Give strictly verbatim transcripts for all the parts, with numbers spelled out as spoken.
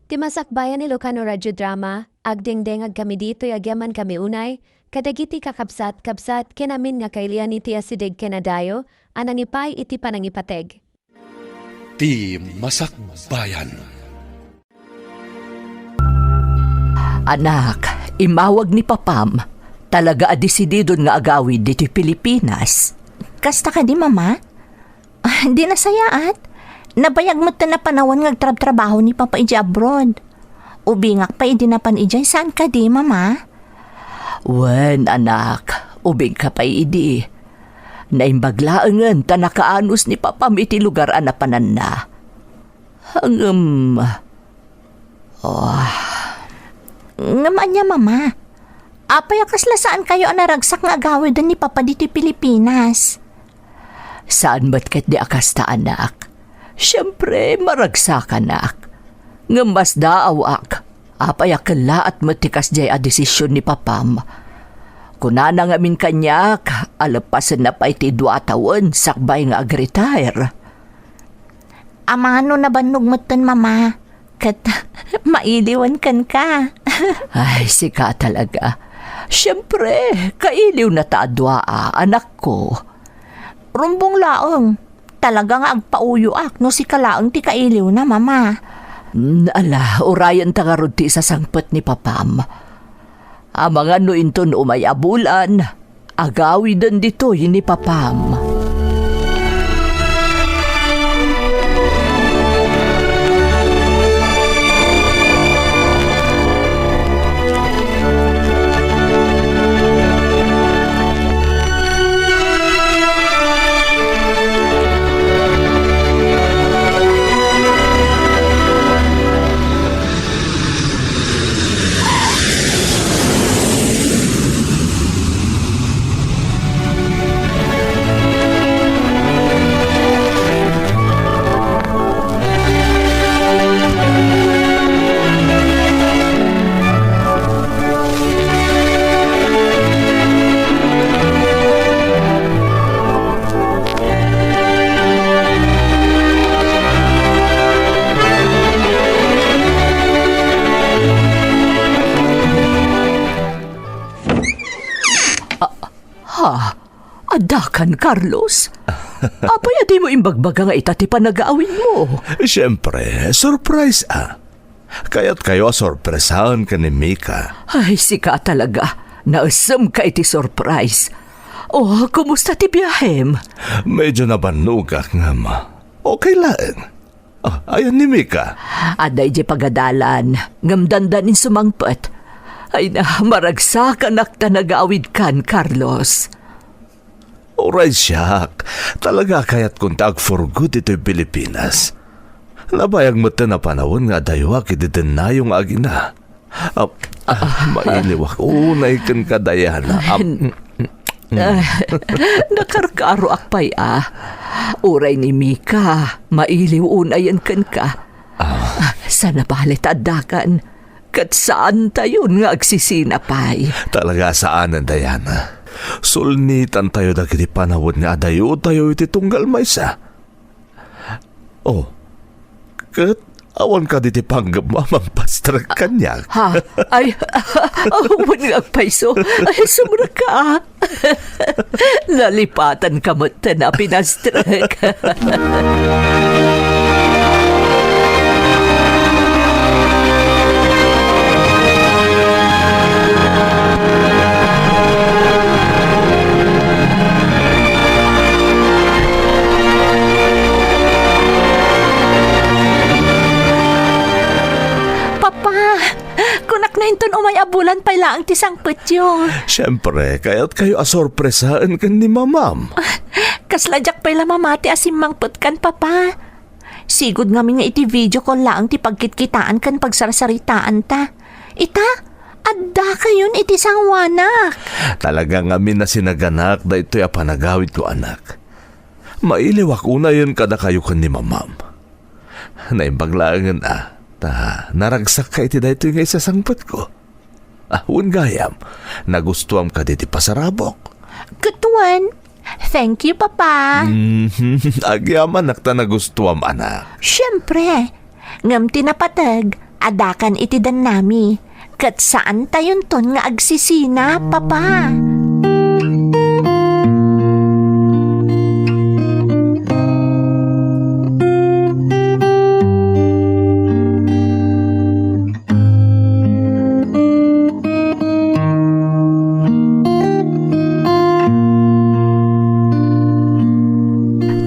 Ti Masakbayan Ilocano Radio Drama, agdengdengag kami ditoy agyamankami unay, kadagiti kakabsat-kabsat ken amin nga kailian iti asideg ken adayo a nangipay iti panangipateg. Ti Masakbayan. Anak, imawag ni papam, talaga a desididon nga agawid ditoy Pilipinas. Kasta kadi, Mama? Ah, di nasayaat. Nabayag met ta napanawan nga agtrabtrabaho ni Papa idiay abroad. Ubingak pay idi napan idiay, saan kadi, Mama? Wen, anak, ubingka pay idi. Naimbag laengen ta nakaanus ni Papam iti lugar a napananna. Ngem, oh. Ngem ania, Mama? Apay a kasla saankayo a naragsak nga agawiden ni Papa ditoy Pilipinas? Saan met ketdi a kasta, anak. Siempre, maragsakanak. Ngem masdaawak, apay a kellaat met ti kasdiay a desisyon ni Papam. Kunana ngamin kaniak a leppasenna pay ti dua a tawen sakbay nga agretire. Amangan no nabannog metten, Mama, ket mailiwen kenka. Ay, sika talaga. Siempre, kailiwna ta a dua a anakko. Rumbong laeng. Talaga nga agpauyoak no sika laeng ti kailiwna, Mama. Mm, ala, urayenta ngarud ti isasangpet ni Papam. Amangan no inton umay a bulan, agawiden ditoy ni Papam. Ha? Addakan, Carlos? Apay a dimo imbagbaga nga ita ti panagawidmo? Siempre, surprise a. Kayatkayo a sorpresaen ken ni Mika. Ay, sika talaga. Naesem ka iti surprise. Oh, kumusta ti biahem? Medyo nabannogak, ngem okay laeng. Ah, ayan ni Mika. Adda idiay pagadalan, ngem dandanin sumangpet. Ay na, maragsakanak ta nagawidkan, Carlos. Uray siak, talaga kayatkon ta agfurgo ditoy Pilipinas. Nabayag met ta napanawen nga adayuak iti dennayo nga agina. Ah, ah, mailiwak unay kenka, Diana. Ah, mm, mm. Ah, nakarkaroak pay a. Uray ni Mika, mailiw unayen kenka. Ah. Ah, sana bale ta addakan. Ket saantayon nga agsisina pay. Talaga saanen, Diana. Sulnitantayo dagiti panawen nga adayotayo iti tunggal maysa. Oh, ket awan kadi ti panggepmo a mangpastrek kaniak? Ha? Ay, awan nga agpayso. Ay, sumrekka, a. Nalipatanka met ta pinastrek. Papa, kunak no inton umay a bulan pay laeng ti sangpetyo. Siempre, kayatkayo a sorpresaen ken ni Mamam. Kasla diak pay la mamati a simmangpetkan, Papa. Sigud ngamin nga iti video call laeng ti pagkitkitaan ken pagsarsaritaanta. Ita, addakayon iti sangoanak. Talaga ngamin a sinaganak daytoy a panagawidko, anak. Mailiwak unayen kadakayo ken ni Mamam. Naimbag laengen a, ta naragsakka iti daytoy nga isasangpetko. Ah, wen gayam, nagustuam kadi ti pasarabok? Ket wen, thank you, Papa. Mhm, agyamanak ta nagustuam, anak. Siempre, ngem ti napateg, Adakan iti dannami, ket saantayonton nga agsisina, Papa.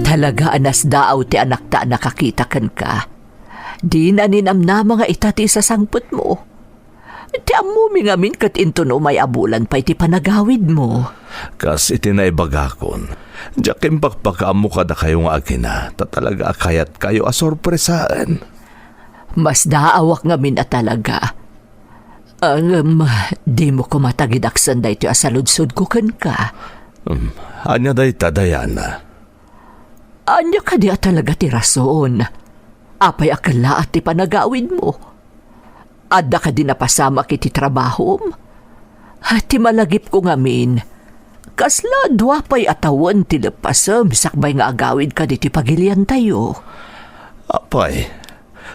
Talaga a nasdaaw ti anakta a nakakita kenka. Dina ninamnama nga ita ti isasangpetmo. Ti ammomi ngamin ket inton umay a bulan pay ti panagawidmo. Kas iti naibagakon, diak impakpakaammo kadakayo nga agina, ta talaga a kayatkayo a sorpresaen. Masdaawak ngamin a talaga. Ngem, dimo koma tagidaksen daytoy a saludsodko kenka. Hmm, ania dayta, Diana? Ania kadi a talaga ti rason? Apay a kellaat ti panagawidmo? Adda kadi napasamak iti trabahom? Ah, ti malagipko ngamin, kasla dua pay a tawen ti leppasem sakbay nga agawidka ditoy pagiliantayo. Apay,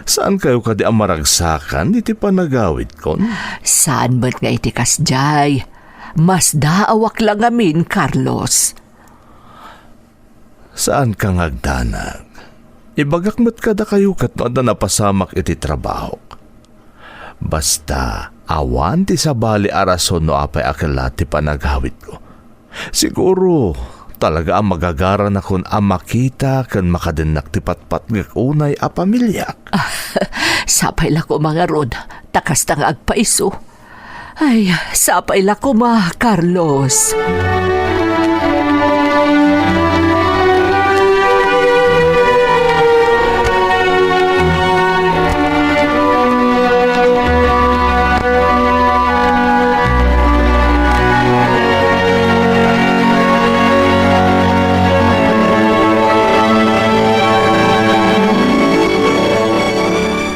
saankayo kadi a maragsakan iti panagawidkon? Saan met nga iti kasdiay. Masdaawak la ngamin, Carlos. Saanka nga agdanag. Ibagak met kadakayo ket no adda napasamak iti trabahok. Basta, awan ti sabali a rason no apay a kellaat ti panagawidko. Siguro, talaga a magagaranakon a makita ken makadennak ti patpatgek unay a pamiliak. Sapay la koma ngarud, ta kasta nga agpaiso. Ay, sapay la koma, Carlos.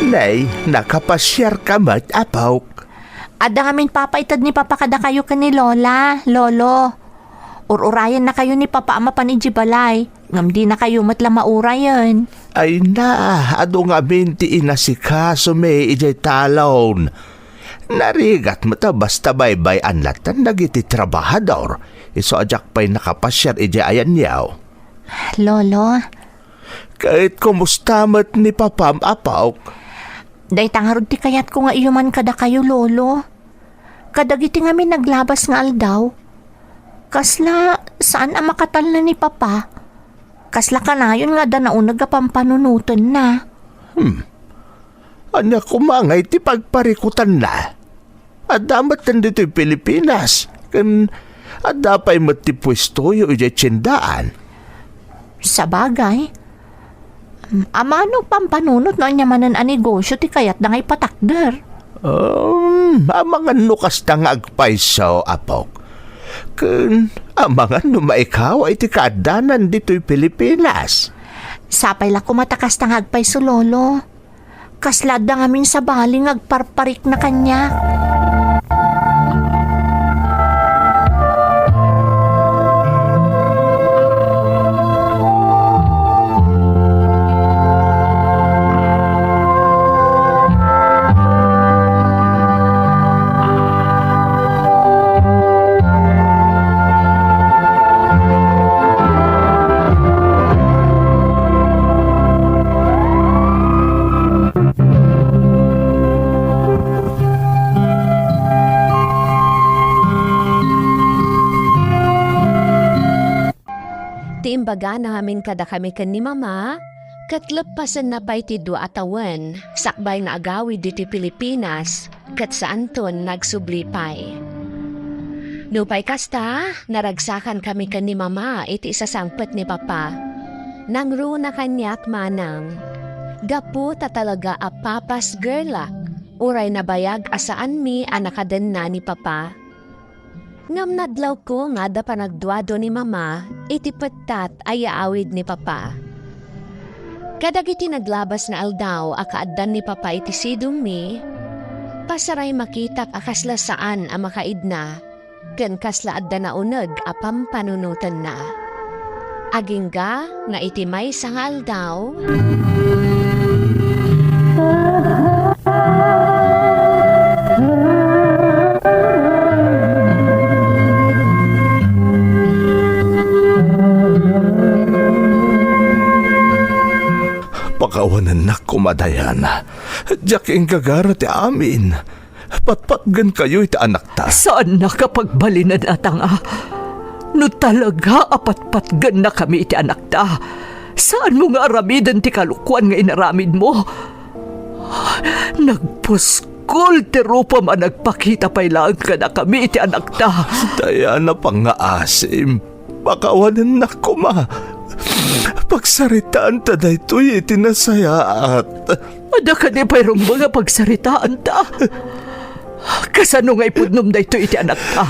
Nay, nakapasiarka met, apok? Adda ngamin papaited ni Papa kadakayo ken ni Lola, Lolo. Ur-urayennakayo ni Papa a mapan idiay balay, ngem dinakayo met la maurayen. Ay na, adu ngamin ti inasikasomi idiay talon. Narigat met a basta baybay-an latta dagiti trabahador, isu a diak pay nakapasiar idiay ayanyo. Lolo. Ket kumusta met ni Papam, apok? Dayta ngarud ti kayatko nga iyuman kadakayo, Lolo. Kadagiti ngamin naglabas nga aldaw, kasla saan a makatalna ni Papa. Kasla kanayon nga adda nauneg a pampanunotenna. Hmm. Ania koma ngay ti pagparikutanna? Adda met ditoy Pilipinas, ken adda pay met ti puestoyo idiay tiendaan. Sabagay, amano pampanunot no ania manen a negosio ti kayatda nga ipatakder. Um, amangan no kasta nga agpayso, apok. Ken amangan no maikawa iti kaaddanan ditoy Pilipinas. Sapay la koma ta kasta nga agpayso, Lolo. Kasla adda ngamin sabali nga agparparikna kaniak. Ti imbagana ngamin kadakami ken ni Mama, ket leppasenna pay ti dua a tawen sakbay nga agawid ditoy Pilipinas, ket saanton nagsubli pay. Nupay kasta, naragsakankami ken ni Mama iti isasangpet ni Papa. Nangruna kaniak manang, gapu ta talaga a papa's girlak, uray nabayag a saanmi a nakadenna ni Papa. Ngem nadlawko nga adda panagduadu ni Mama iti pettat a yaawid ni Papa. Kadagiti naglabas nga aldaw a kaaddan ni Papa iti sidongmi, pasaray makitak a kasla saan a makaidna, ken kasla adda nauneg a pampanunotenna. Agingga nga iti maysa nga aldaw, a Diana. Diak inggagara ti amin. Patpatgenkayo iti anakta. Saannak a pagbalinen a tanga. No talaga a patpatgennakami iti anakta, saanmo nga aramiden ti kalokuan nga inaramidmo. Nagpuskol ti rupam a nagpakita pay laeng kadakami iti anakta. Diana, pangngaasim. Pakawanennak koma. Pagsaritaanta daytoy iti nasayaat. Adda kadi pay rumbeng a pagsaritaanta? Kasano nga ipudnom daytoy iti anakta?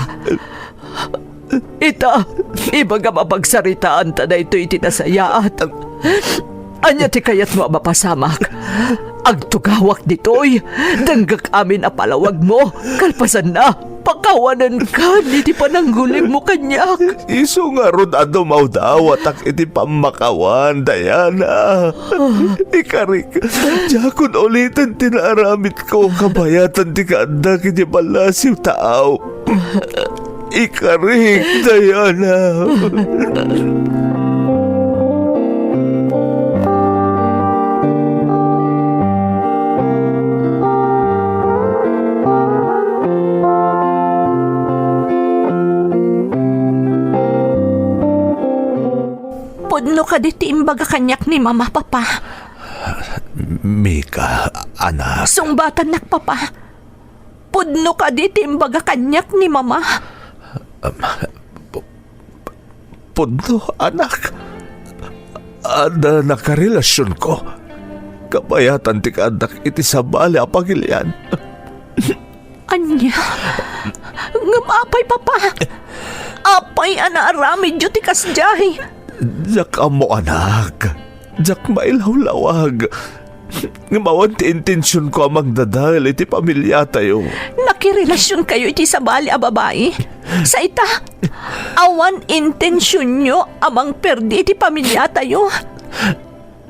Ita, ibagam a pagsaritaanta daytoy iti nasayaat. Ania ti kayatmo a mapasamak? Agtugawak ditoy. Denggek amin a palawagmo. Kalpasanna, pakawanenkan iti pananggulibmo kaniak. Isu ngarud a dumawdawatak iti pammakawan, Diana. Ikarik, diakon uliten ti naaramidko kabayatan ti kaaddak iti ballasiw taaw. Ikarik, Diana. Pudno kadi ti imbaga kaniak ni Mama, Papa? Mika, anak. Sungbatannak, Papa. Pudno kadi ti imbaga kaniak ni Mama? Um, pu-, pudno, anak. Adda nakarelasionko. Kabayatan ti kaaddak iti sabali a pagilian. Ania? Ngem apay, Papa? Apay a naaramidyo ti kasdiay? Diak ammo, anak. Diak mailawlawag. Ngem awan ti intensionko a mangdadael iti pamiliatayo. Nakirelasionkayo iti sabali a babai? Sa ita, awan intensionyo a mangperdi iti pamiliatayo?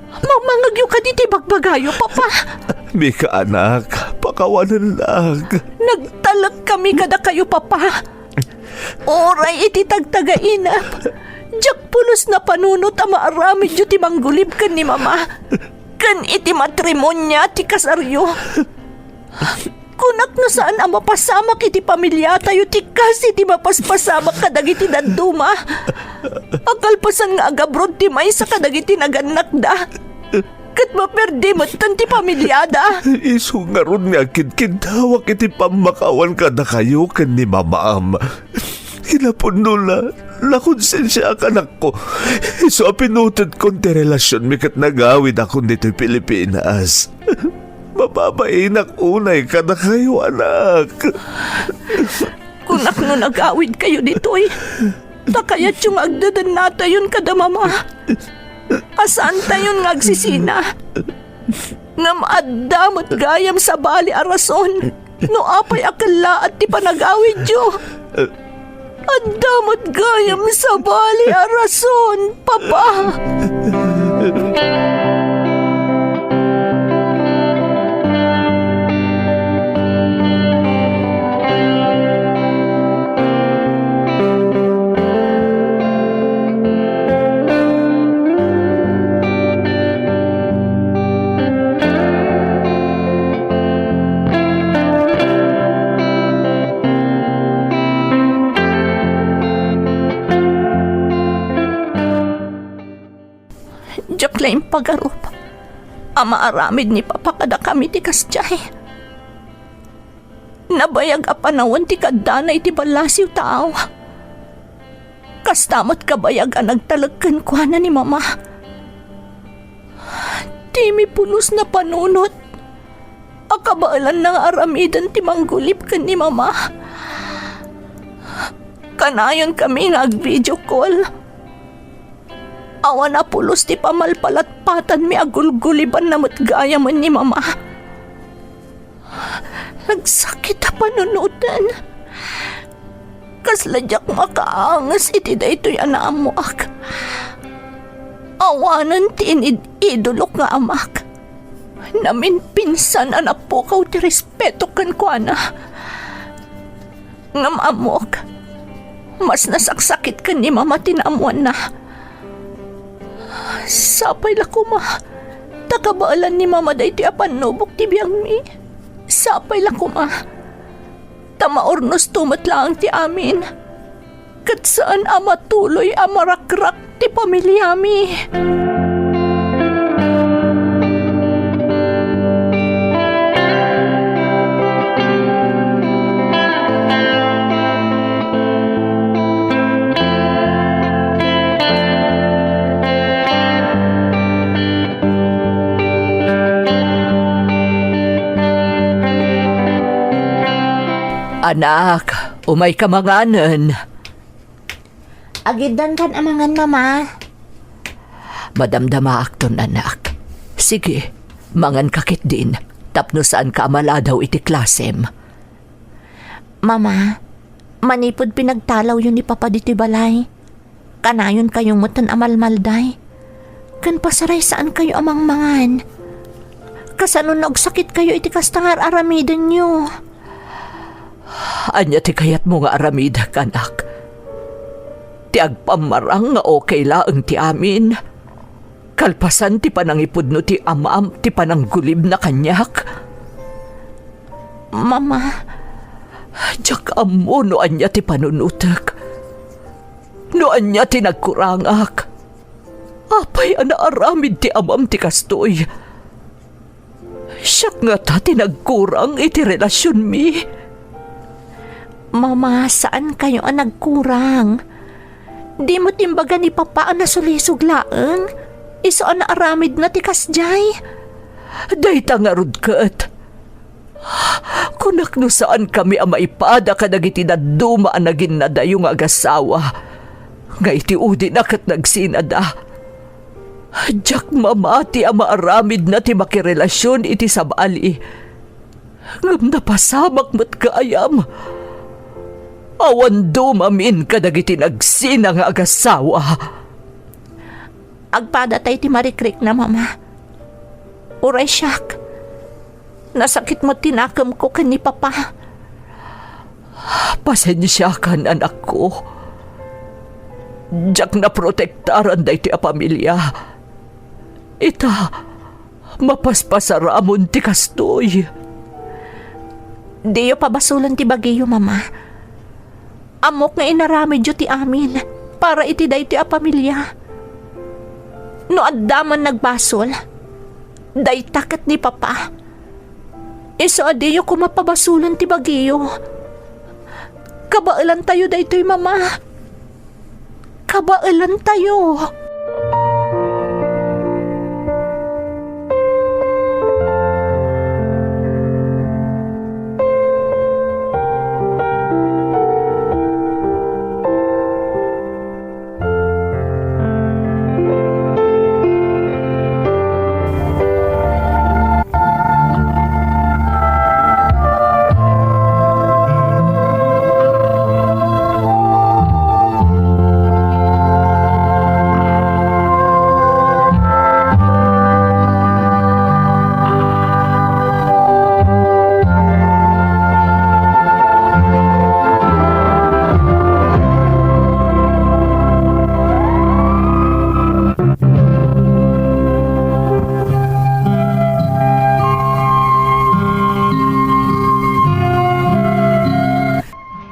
Mangmangegyo kadi ti bagbagayo, Papa? Mika, anak, pakawanennak. Nagtalekkami kadakayo, Papa. Uray iti tagtagainep, diak pulos napanunot a maaramidyo ti manggulib ken ni Mama, ken iti matrimonia ti kasaryo. Kunak no saan a mapasamak iti pamiliatayo ti kas iti mapaspasamak kadagiti dadduma a kalpasan nga agabrod ti maysa kadagiti nagannakda ket maperdi metten ti pamiliada. Isu ngarud nga agkidkiddawak iti pammakawan kadakayo ken ni Mamam. Kinapudnona, nakonsensiaak, anakko. Isu a pinutedkon ti relasionmi ket nagawidakon ditoy Pilipinas. Mababainak unay kadakayo, anak. Kunak no nagawidkayo ditoy, ta kayatyo nga agdadannatayon kada Mama a saantayon nga agsisina. Ngem adda met gayam sabali a rason no apay a kellaat ti panagawidyo. Adda met gayam sabali a rason, Papa. Diak la impagarup a maaramid ni Papa kadakami ti kasdiay. Nabayag a panawen ti kaddana iti ballasiw taaw. Kasta met kabayag a nagtalek kenkuana ni Mama. Dimi pulos napanunot a kabaelanna nga aramiden ti manggulib ken ni Mama. Kanayonkami nga ag-video call. Awan a pulos ti pamalpalatpatanmi a gulgulibanna met gayamen ni Mama. Nagsakit a panunoten. Kasla diak makaanges iti daytoy a naammoak. Awanen ti inid-idolok nga amak. Naminpinsan a napukaw ti respeto kenkuana. Ngem ammok, mas nasaksakit ken ni Mama ti naammoanna. Sapay la koma ta kabaelan ni Mama daytoy a pannubok ti biagmi. Sapay la koma, ta maurnosto met laeng ti amin, ket saan a matuloy a marakrak ti pamiliami. Anak, umayka manganen. Agiddankan a mangan, Mama. Madamdamaakton, anak. Sige, manganka ketdin, tapno saanka a maladaw iti klasem. Mama, manipud pinagtalawyo ni Papa ditoy balay, kanayonkayo metten a malmalday. Ken pasaray saankayo a mangmangan. Kasano no agsakitkayo iti kasta nga ar-aramidenyo? Ania ti kayatmo nga aramidek, anak? Ti agpammarang nga okay laeng ti amin. Kalpasan ti panangipudno ti amam ti pananggulibna kaniak. Mama. Diak ammo no ania ti panunotek. No ania ti nagkurangak. Apay a naaramid ti amam ti kastoy? Siak ngata ti nagkurang iti relasionmi. Mama, saankayo a nagkurang. Dimo imbaga ni Papa a nasulisog laeng? Isu a naaramidna ti kasdiay? Dayta ngarud ket. Kunak no saankami a maipada kadagiti dadduma a naginnadayo nga agasawa, nga iti udina ket nagsinada. Diak mamati a maaramidna ti makirelasion iti sabali. Ngem napasamak met gayam. Awan dumamin kadagiti nagsina nga agasawa. Agpadatay ti marikrikna, Mama. Uray siak. Nasakit met ti nakemko ken ni Papa. Pasensiakan, anakko. Diak naprotektaran daytoy a pamilia. Ita, mapaspasaramon ti kastoy. Diyo pabasolen ti bagiyo, Mama. Ammok nga inaramidyo ti amin para iti daytoy a pamilia. No adda man nagbasol, dayta ket ni Papa. Isu a diyo koma pabasolen ti bagiyo. Kabaelantayo daytoy, Mama. Kabaelantayo.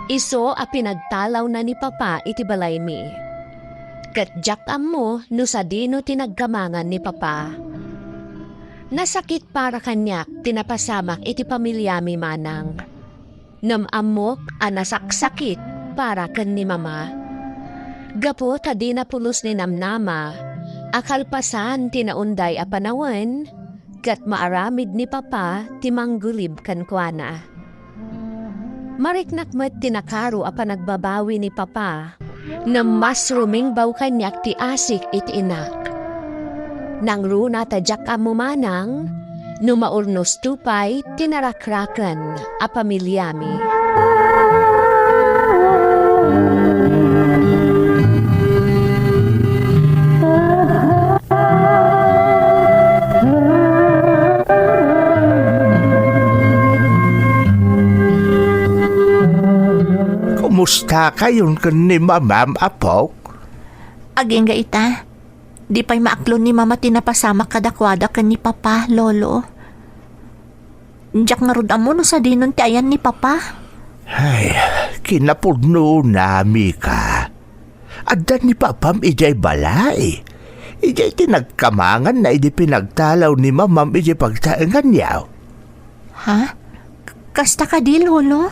Isu a pinagtalawna ni Papa iti balaymi. Ket diak ammo no sadino ti naggamangan ni Papa. Nasakit para kaniak ti napasamak iti pamiliami manang. Ngem ammok a nasaksakit para ken ni Mama. Gapu ta dina pulos ni Namnama a kalpasan ti naunday a panawen, ket maaramid ni Papa ti manggulib kenkuana. Mariknak met ti nakaro a panagbabawi ni Papa. Ngem mas rumingbaw kaniak ti asik iti inak. Nangruna ta diak ammo manang no maurnosto pay ti narakraken a pamiliami. Kumusta kayon ken ni Mamam, apok? Agingga ita, Di pay maaklon ni Mama ti napasamak kadakuada ken ni Papa, Lolo. Diak ngarud ammo no sadinon ti ayan ni Papa. Ay, kinapudnona, Mika. Adda ni Papam idiay balay. Idiay ti nagkamanganna idi pinagtalaw ni Mamam idiay pagtaenganyo. Ha? K-, kasta kadi, Lolo?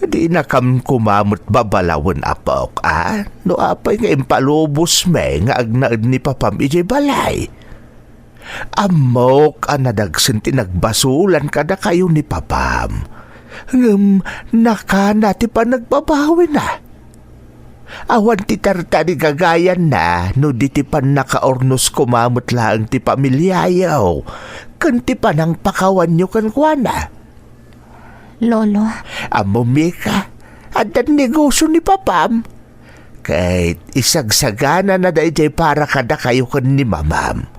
Dinakam koma met babalawen, apok, a? No apay nga impalubosmi nga agnaed ni Papam idiay balay. Ammok a nadagsen ti nagbasolan kadakayo ni Papam. Ngem nakana ti panagbabawina. Awan ti tartarigagayanna no di ti pannakaurnos koma met laeng ti pamiliayo ken ti panangpakawanyo kenkuana. Lolo. Ammom, Mika, adda negosio ni Papam. Ket isagsaganana daydiay para kadakayo ken ni Mamam.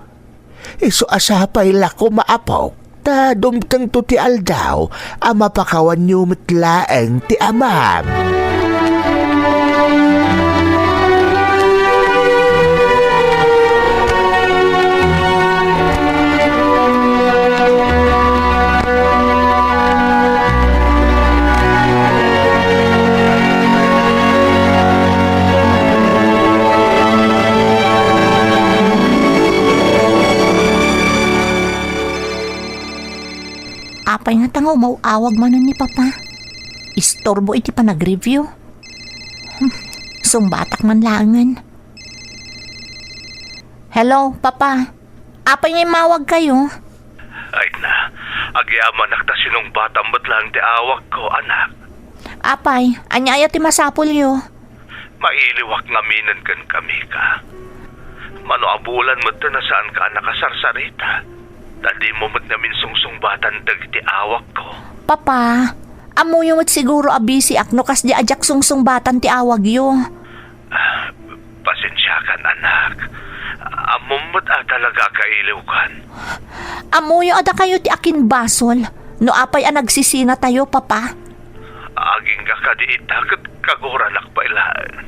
Isu a sapay la koma, apok, ta dumtengto ti aldaw a mapakawanyo met laeng ti amam. Apay ngata nga umaw-awag manen ni Papa? Isturbo iti panagreview. Hmm, sungbatak man laengen. Hello, Papa. Apay nga immawagkayo? Ay na, agyamanak ta sinungbatam met laeng ti awagko, anak. Apay, ania aya ti masapulyo? Mailiwak ngaminen kenka, Mika. Mano a bulan met ta nasaanka a nakasarsarita, ta dimo met ngamin sungsungbatan dagiti awagko. Papa, ammoyo met siguro a bisiak no kasdi a diak sungsungbatan ti awagyo. Ah, pasensiakan, anak. Ammom met a talaga a kailiwkan. Ammoyo a dakayo ti akinbasol no apay a nagsisinatayo, Papa. Agingga kadi ita ket kaguranak pay laeng.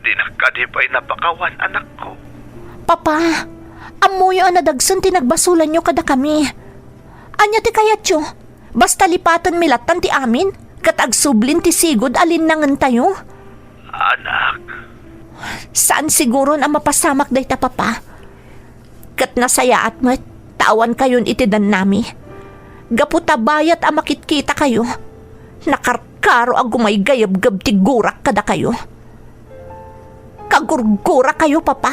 Dinak kadi pay napakawan, anakko. Papa, ammoyo a nadagsen ti nagbasolanyo kadakami. Ania ti kayatyo? Basta lipatenmi lattan ti amin, ket agsublin ti sigud a linnangentayo? Anak. Saan siguron a mapasamak dayta, Papa. Ket nasayaat met ta awankayon iti dannami. Gapu ta bayat a makitkitakayo, nakarkaro a gumaygayebgeb ti gurak kadakayo. Kagurgurakayo, Papa.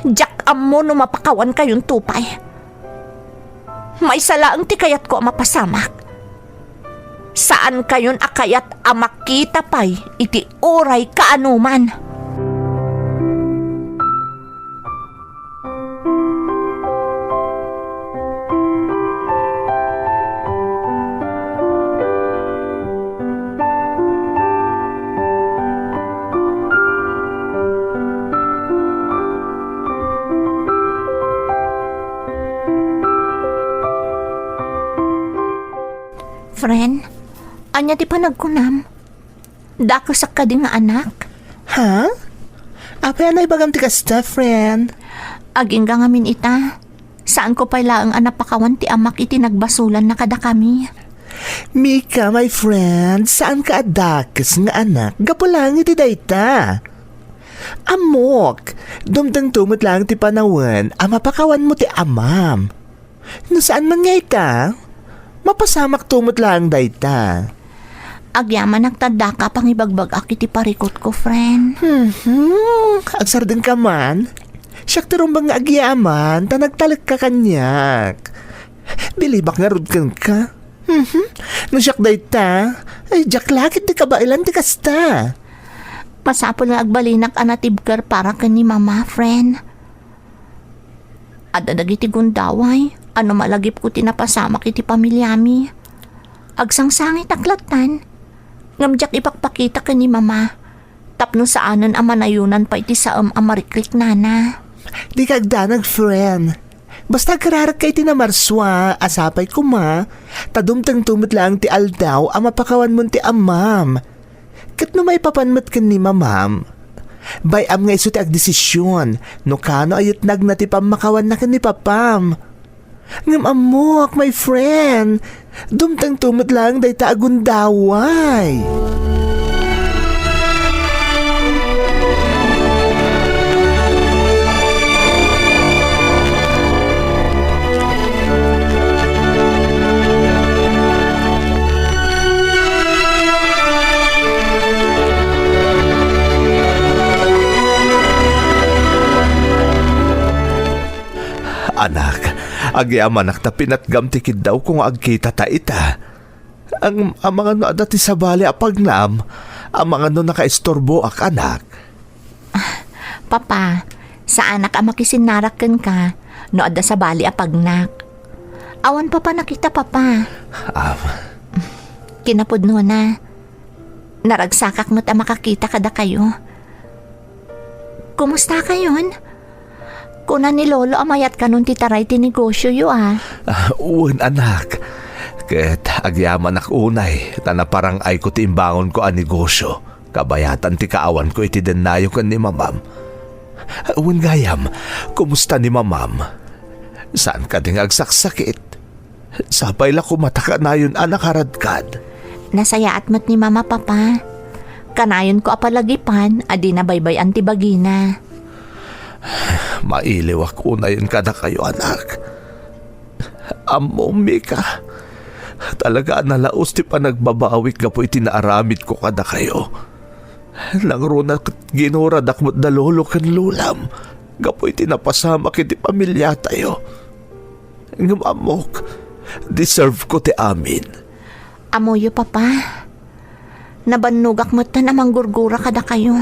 Diak ammo no mapakawankayonto pay. Maysa laeng ti kayatko a mapasamak. Saankayon a kayat a makita pay iti uray kaanoman. Friend, ania ti panagkunam? Dakesak kadi nga anak? Ha? Apay a naibagam ti kasta, friend? Agingga ngamin ita. Saanko pay laeng a napakawan ti amak iti nagbasolanna kadakami. Mika, my friend, saanka a dakes nga anak gapu laeng iti dayta. Ammok, dumtengto met laeng ti panawen a mapakawanmo ti amam. No saan man nga ita, mapasamakto met laeng dayta. Agyamanak ta addaka pangibagbag-ak iti parikutko, friend. Hmm, agsardengka man. Siak ti rumbeng nga agyaman ta nagtalekka kaniak. Bilibak ngarud kenka. Mhm. No siak dayta, ay, diak la ket ti kabaelan ti kasta. Masapul nga agbalinak a natibker para ken ni Mama, friend. Adda dagiti gundaway a no malagipko ti napasamak iti pamiliami. Agsangsangitak lattan, ngem diak ipakpakita ken ni Mama tapno saanen a manayonan pay ti saem a marikriknana. Dika agdanag, friend. Basta agkararekka iti namarsua a sapay koma, ta dumtengto met laeng ti aldaw a mapakawanmon ti amam. Ket no maipapan met ken ni Mamam, Bay-am nga isu ti agdesisyon no kano a yetnagna ti pammakawanna ken ni papam. Ngem ammok, my friend, dumtengto met laeng dayta a gundaway. Anak, agyamanak ta pinatgam ti kiddawko nga agkitata ita. Ang, amangan no adda ti sabali a pagnam, amangan no nakaisturboak, anak. Papa, saanak a makisinnarak kenka no adda sabali a pagnak. Awan papa nakita, Papa. Ah. Kinapudnona, naragsakak met a makakita kadakayo. Kumusta kayon? Kuna ni Lolo a mayat kanon ti taray ti negosioyo, a. Ah, wen, anak. Ket agyamanak unay ta naparang-ayko ti imbangonko a negosio. Kabayatan ti kaawanko iti dennayo ken ni mamam. Wen gayam, kumusta ni mamam? Saan kadi nga agsaksakit? Sapay la koma ta kanayon a nakaradkad. Nasayaat met ni Mama, Papa. Kanayonko a palagipan a di nabaybay-an ti bagina. Mailiwak unayen kadakayo, anak. Ammom, Mika, talaga a nalaus ti panagbabawik gapu iti naaramidko kadakayo. Nangruna ket ginuradak met da lolo ken lolam gapu iti napasamak iti pamiliatayo. Ngem ammok, deserve ko ti amin. Ammoyo, Papa. Nabannogak metten a manggurgura kadakayo.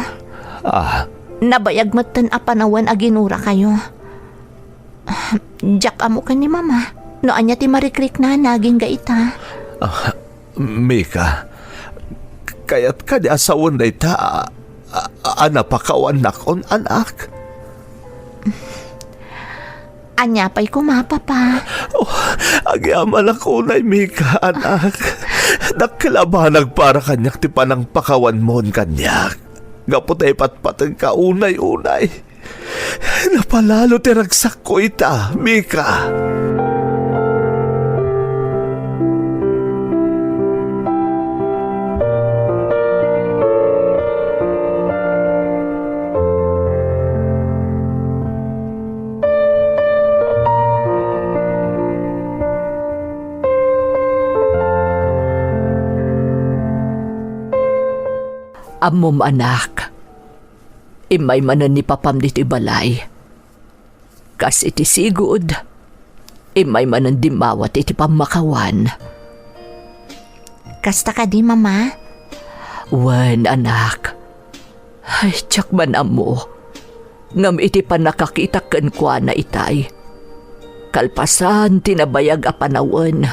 Ah. Nabayag metten a panawen a ginurakayo. Diak ammo ken ni Mama no ania ti marikriknana agingga ita. Ah, Mika, kayat kadi a sawen dayta a, a, a napakawannakon, anak? Ania pay koma, Papa? Oh, agyamanak unay, Mika, anak. Dakkel a banag para kaniak ti panangpakawanmon kaniak. Gapu ta ipatpateg ka unay-unay. Napalalo ti ragsakko ita, Mika. Ammom, anak, immay manen ni Papam ditoy balay. Kas iti sigud, immay manen dimmawat iti pammakawan. Kasta kadi, Mama? Wen, anak. Ay, diak man ammo. Ngem iti pannakakitak kenkuana itay, kalpasan ti nabayag a panawen,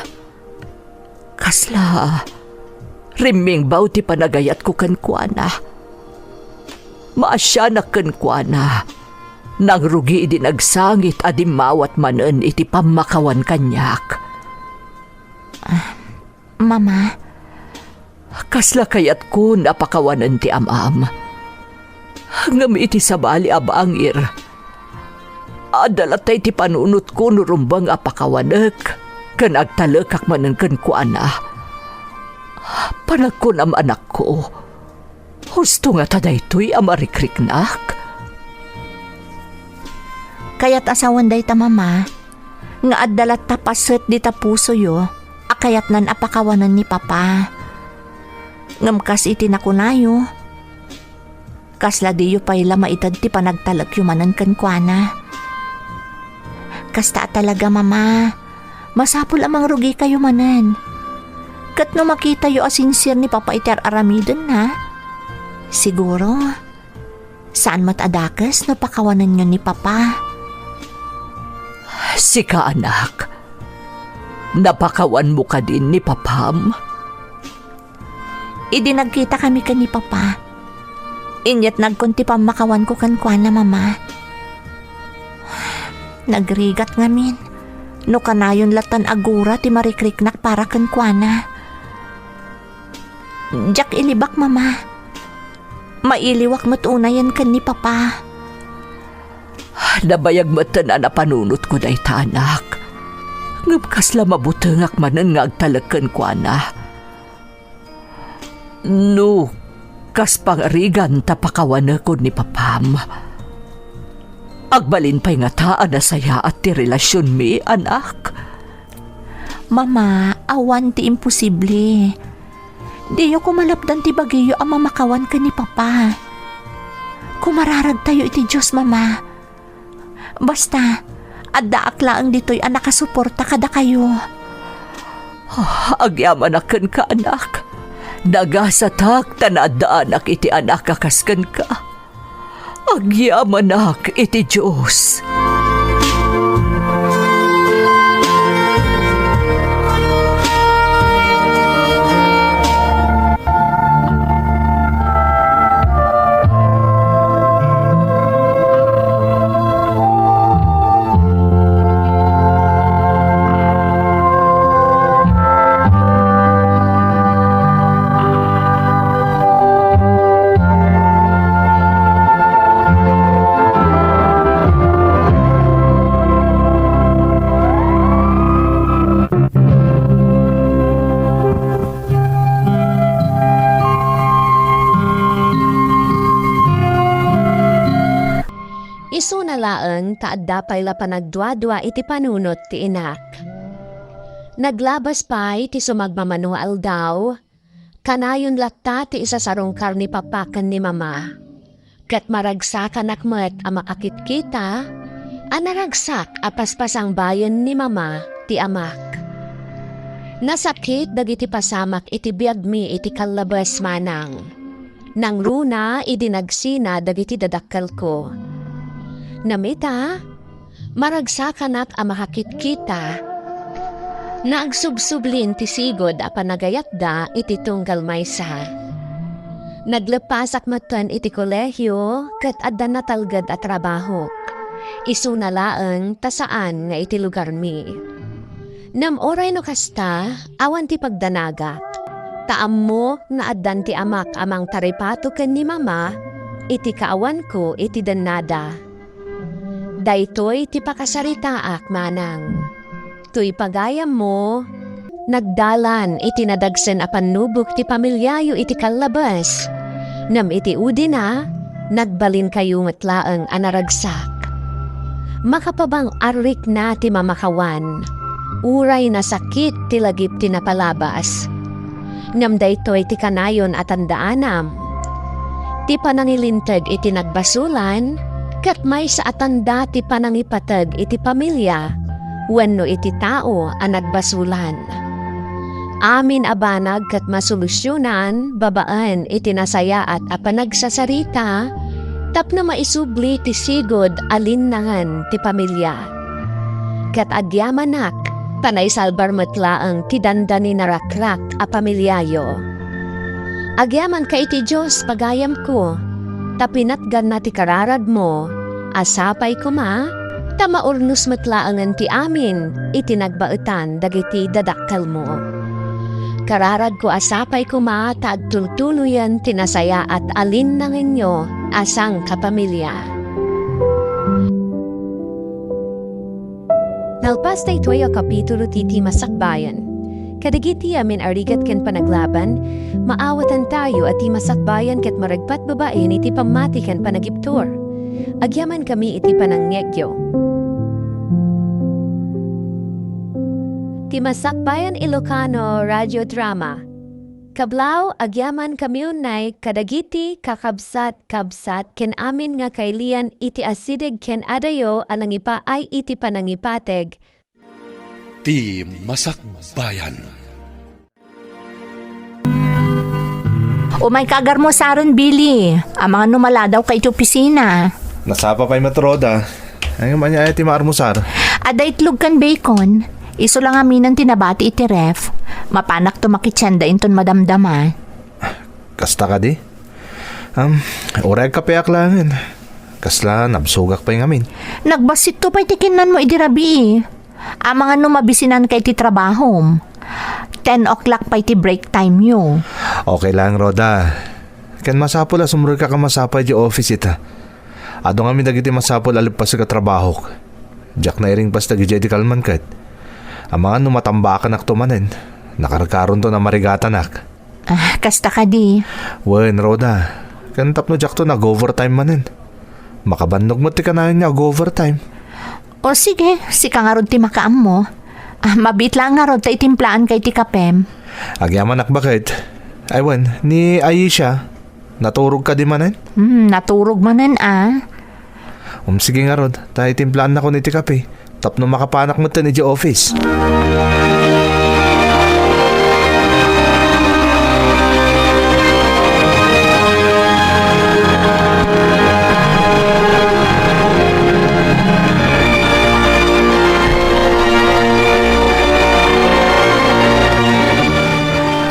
kasla rimmingbaw ti panagayatko kenkuana. Maasianak kenkuana. Nangrugi idi nagsangit a dimmawat manen iti pammakawan kaniak. Ah, Mama. Kasla kayatkon a pakawanen ti amam. Ngem iti sabali a bangir, adda latta iti panunotko no rumbeng a pakawanek ken agtalekak manen kenkuana. Panagkunam, anakko, husto ngata daytoy a marikriknak? Kayat a sawen dayta, Mama, nga adda latta paset dita pusoyo a kayatnan a pakawanen ni Papa. Ngem kas iti nakunayo, kasla diyo pay la maited ti panagtalekyo manen kenkuana. Kasta a talaga, Mama, masapul a mangrugikayo manen. Ket no makitayo a sincere ni Papa iti ar-aramidenna, siguro, saan met a dakes no pakawanenyo ni Papa. Sika, anak, napakawanmo kadin ni Papam? Idi nagkitakami ken ni Papa, inyatnagkon ti pammakawanko kenkuana, Mama. Nagrigat ngamin no kanayon lattan a gura ti marikriknak para kenkuana. Diak ilibak, Mama. Mailiwak met unayen ken ni Papa. Nabayag metten a napanunotko dayta, anak. Ngem kasla mabutengak manen nga agtalek kenkuana. No kas pangarigan ta pakawanekon ni Papam, agbalin pay ngata a nasayaat ti relasionmi, anak? Mama, awan ti imposible. Diyo koma lapdan ti bagiyo a mamakawan ken ni Papa. Kumararagtayo iti Dios, Mama. Basta, addaak laeng ditoy a nakasuporta kadakayo. Ah, agyamanak kenka, anak. Nagasatak ta naaddaanak iti anak a kas kenka. Agyamanak iti Dios. Isuna laeng ta adda pay la panagduadua iti panunot ti inak. Naglabas pay ti sumagmamano a aldaw, kanayon latta ti isasarungkar ni Papa ken ni Mama. Ket maragsakanak met a makakitkita a naragsak a paspasangbayen ni Mama ti amak. Nasakit dagiti pasamak iti biagmi iti kallabes, manang. Nangruna idi nagsina dagiti dadakkelko. Ngem ita, maragsakanak a makakitkita. Naagsubsublin ti sigud a panagayatda iti tunggal maysa. Nagleppasak metten iti kolehio ket adda natalged a trabahok. Isuna laeng ta saan nga iti lugarmi. Ngem uray no kasta, awan ti pagdanagak. Ta ammo nga addan ti amak a mangtaripato ken ni Mama iti kaawanko iti dennada. Daytoy ti pakasaritaak, manang. Toy pagayammo, nagdalan iti nadagsen a pannubok ti pamiliayo iti kallabes. Ngem iti udina, nagbalinkayo met laeng a naragsak. Makapabang-arrikna ti mamakawan, uray nasakit ti lagip ti napalabas. Ngem daytoy ti kanayon a tandaanam. Ti panangilinteg iti nagbasolan, ket maysa a tanda ti panangipateg iti pamilia wenno iti tao a nagbasolan. Amin a banag ket masolusionan babaen iti nasayaat a panagsasarita tapno maisubli ti sigud a linnangen ti pamilia. Ket agyamanak, ta naisalbar met laeng ti dandani narakrak a pamiliayo. Agyamanka iti Dios, pagayamko, ta pinatganna ti kararagmo, a sapay koma, ta maurnos met laengen ti amin iti nagbaetan dagiti dadakkelmo. Kararagko a sapay koma ta agtultuloyen ti nasayaat a linnangenyo a sangkapamilia. Nalpas daytoy a kapitulo ti Ti Masakbayan. Kadagiti amin a rigat ken panaglaban, maawatantayo a ti masakbayan ket maragpat babaen iti pammati ken panagibtur. Agyamankami iti panangngegyo. Ti Masakbayan Ilocano Radio Drama. Kablaaw, agyamankami unay kadagiti kakabsat-kabsat ken amin nga kailian iti asideg ken adayo a nangipaay iti panangipateg. Ti Masakbayan. Umayka agarmusaren, Billy. Amangan no maladawka iti opisina. Nasapa pay met, Rhoda. Ay, ngem ania aya ti maarmusar? Adda itlog ken bacon. Isu la ngaminen ti nabati iti ref. Mapanakto makitienda inton madamdama. Kasta kadi? Am, uray agkapeak laengen. Kasla nabsogak pay ngamin. Nagbasitto pay ti kinnanmo idi rabii. Amangan no mabisinanka iti trabahom. Ten o'clock pay ti break time yo. Okay lang, Rhoda. Ken masapul a sumrekak a masapa idiay office ita. Adu ngamin dagiti masapul a leppasek a trabahok. Diak nairingpas dagidiay idi kalman ket. Amangan no matambakanakto manen, nakarkaronton a marigatanak. Ah, kasta kadi. Wen, Rhoda, ken tapno diakto nag-overtime manen. Makabannog met ti kanayon nga ag-overtime. O sige, sika ngarud ti makaammo. Ah, mabiit laeng ngarud ta itimplaanka iti kapem. Agyamanak baket. Ay wen, ni Aisha, naturog kadi manen? Hmm, naturog manen a. Um, sige ngarud, ta itimplaannakon iti kape. Tapno makapanak metten idiay office.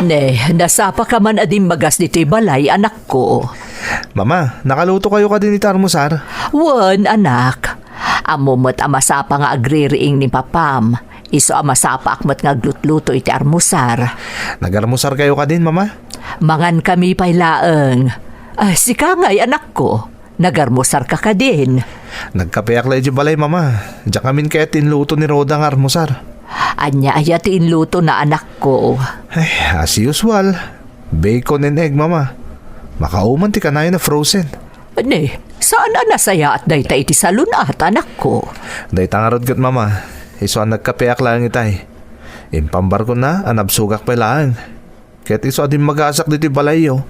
Ne, nasapaka man a dimmagas ditoy balay, anakko. Mama, nakalutokayo kadi iti armusar? Wen, anak. Ammo met a masapa nga agririing ni papam. Isu a masapaak met nga aglutluto iti armusar. Nagarmusarkayo kadin, Mama? Mangankami pay laeng. Ah, sika ngay, anakko. Nagarmusarka kadin? Nagkapeak la idiay balay, Mama. Diak ngamin kayat ti inluto ni Rhoda nga armusar. Ania aya ti inlutona, anakko? Ay, as usual. Bacon and egg, Mama. Makauman ti kanayon a frozen. Ne, saan a nasayaat dayta iti salun-at, anakko? Dayta ngarud ket, Mama, isu a nagkapeak laeng itay. Impambarkona a nabsogak pay laeng. Ket isu a dimmagasak ditoy balayyo,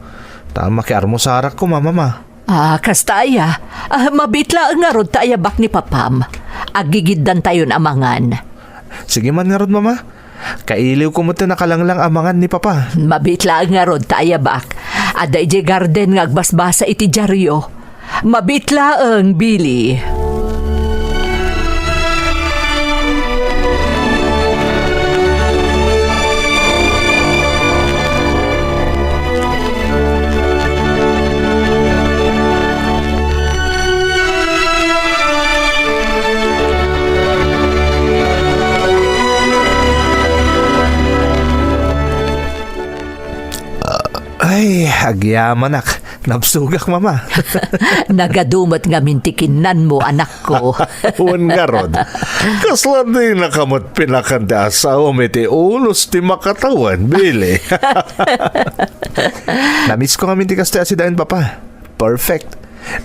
ta makiarmusarak koma, Mama. Ah, kasta aya? Ah, mabiit laeng ngarud ta ayabak ni papam. Aggigiddantayon a mangan. Sige man ngarud, Mama. Kailiwko met ti nakalanglang a mangan ni Papa. Mabiit laeng ngarud ta ayabak. Adda idiay garden nga agbasbasa iti diario. Mabiit laeng, Billy. Ay, agyamanak. Nabsogak, Mama. Nagadu met ngamin ti kinnanmo, anakko. Wen ngarud, kasla dinaka met pinakan ti asawam iti unos ti makatawen, Billy. Namisko ngamin ti kasta a sidaen, Papa. Perfect.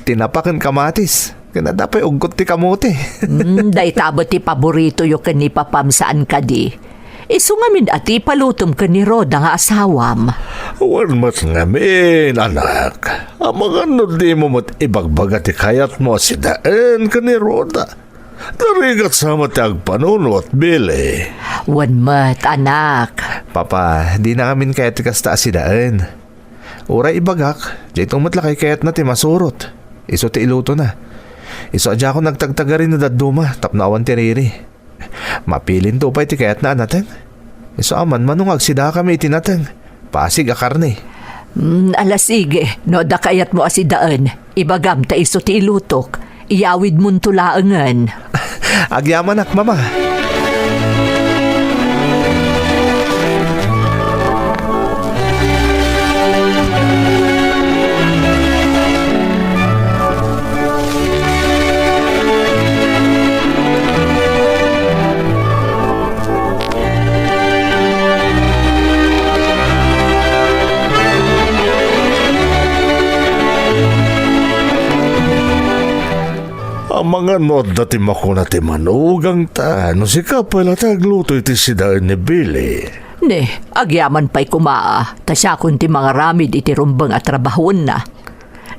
Tinapa ken kamatis. Ken adda pay ugkot ti kamote. Hmm, dayta met ti paboritoyo ken ni Papam saan kadi. Isu ngamin a ti ipalutom ken ni Rhoda nga asawam. Wen met ngamin, anak. Amangan no dimo met ibagbaga ti kayatmo a sidaen ken ni Rhoda. Narigat sa met ti agpanunot, Billy. Wen met, anak. Papa, dina ngamin kayat ti kasta a sidaen. Uray ibagak, daytoy met la kaykayatna ti masurot. Isu ti ilutona. Isu a diakon agtagtagari no dadduma tapno awan ti riri. Mapilinto pay ti kayatna a nateng. Isu a manmano nga agsidakami iti nateng. Pasig a karne. Mm, ala sige, no adda kayatmo a sidaen, ibagam ta isu ti ilutok. Iyawidmonto laengen. Agyamanak, Mama. Amangan no adda ti makuna ti manugangta, no sika pay la ti agluto iti sidaen ni Billy. Ne, agyaman pay koma, ta siakon ti mangaramid iti rumbeng a trabahoenna.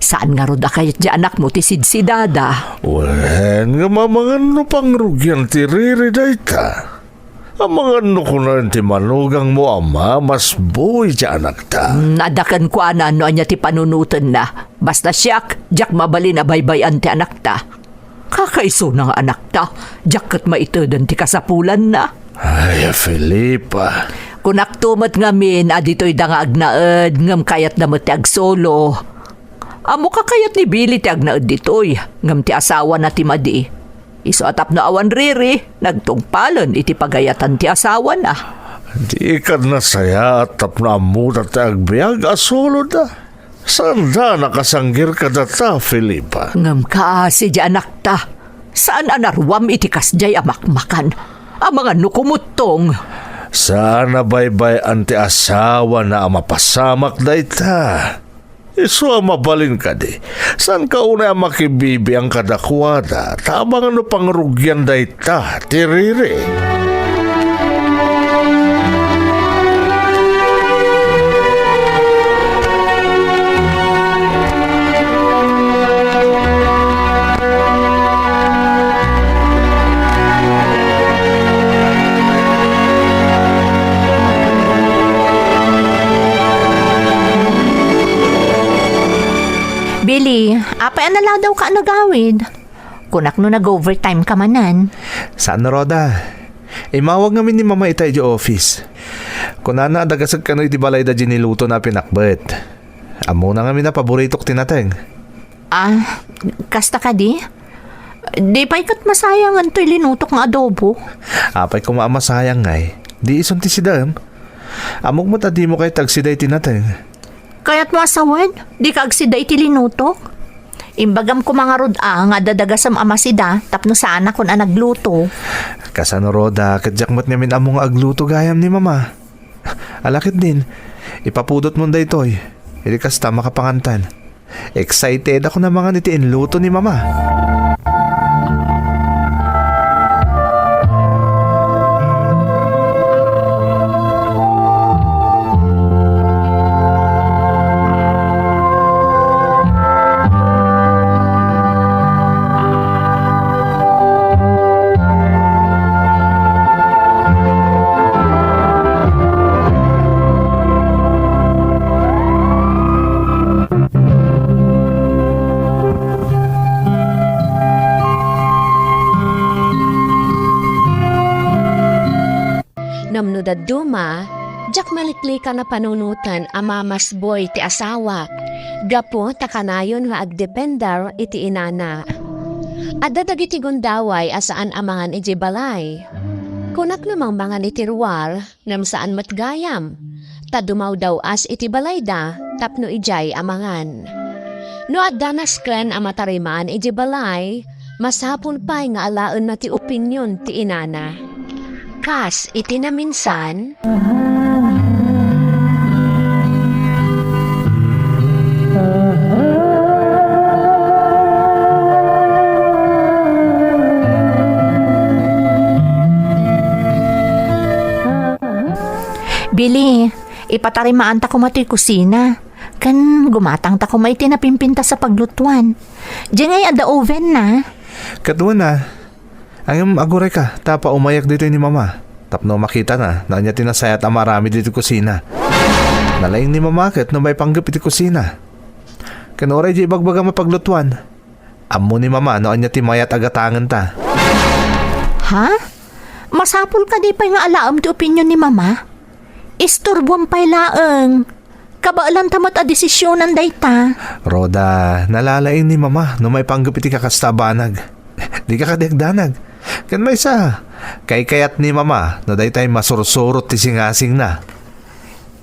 Saan ngarud a kayat ti anakmo ti sidsidada? Wen, ngem amangan no pangrugian ti riri dayta. Amangan no kunaen ti manugangmo a mamasbui ti anakta. Mm, adda kenkuana no ania ti panunotenna. Basta siak, diak mabalin a baybay-an ti anakta. Kakaisuna nga anakta, diak ket maiteden ti kasapulanna. Ay, Felipa. Kunakto met ngamin a ditoyda nga agnaed, ngem kayatda met ti agsolo. Ammo kakayat ni Billy ti agnaed ditoy, ngem ti asawana ti madi. Isu a tapno awan riri, nagtungpalen iti pagayatan ti asawana. Dika nasayaat tapno ammoda ti agbiag a suloda. Saanda a nakasanggir kadata, Felipa. Ngem kaasi diay anakta. Saan a naruam iti kasdiay a makmakan. Amangan no kumuttong. Saan a baybay-an ti asawana a mapasamak dayta. Isu a mabalin kadi, saanka unay a makibibiang kadakuada, ta amangan no pangrugian dayta ti riri. Billy, apay a naladawka a nagawid? Kunak no nag-overtime ka manen. Saan, Rhoda. Immawag ngamin ni Mama ita idiay office. Kunana a dagasek kano iti balayda diay nilutona a pinakbet. Ammona ngamin a paboritok ti nateng. Ah, kasta kadi? Di pay ket masayangen toy linutok nga adobo? Apay koma a masayang ngay, di isun ti sidaem. Ammok met a dimo kayat agsida iti nateng. Kayatmo a sawen, dika agsida iti linutok? Imbagam koma ngarud a nga adda dagasem a masida tapno saanakon a nagluto. Kasano, Rhoda, ket diak met ngamin ammo nga agluto gayam ni Mama. Ala ketdin, ipapudotmon daytoy. Idi kasta, makapangantan. Excited ako a mangan iti inluto ni Mama. Ngem no dadduma, diak maliklikan a panunoten a mamasboy ti asawak, gapu ta kanayon nga agdepender iti inana. Adda dagiti gundaway a saan a mangan idiay balay. Kunak no mangmangan iti ruar, ngem saan met gayam, ta dumawdaw-as iti balayda tapno idiay a mangan. No adda nasken a matarimaan idiay balay, masapul pay nga alaenna ti opinion ti inana. Kas iti naminsan, Billy, ipatarimaanta koma toy kusina. Ken gumatangta koma iti napimpintas a paglutuan. Diay ngay adda oven na. Ket wen a. Ngem agurayka, ta paumayak ditoy ni Mama. Tapno makitana no ania ti nasayaat a maaramid iti kusina. Nalaing ni Mama ket no maipanggep iti kusina. Ken uray diay ibagbagam a paglutuan. Ammo ni Mama no ania ti mayat a gatangenta. Ha? Masapul kadi pay nga alaem ti opinion ni Mama? Isturboam pay laeng. Kabaelanta met a desisionan dayta. Rhoda, nalalaing ni Mama no maipanggep iti kakasta a banag. Dika kadi agdanag. Ken maysa, kaykayat ni Mama no daytay masursurot ti singasingna.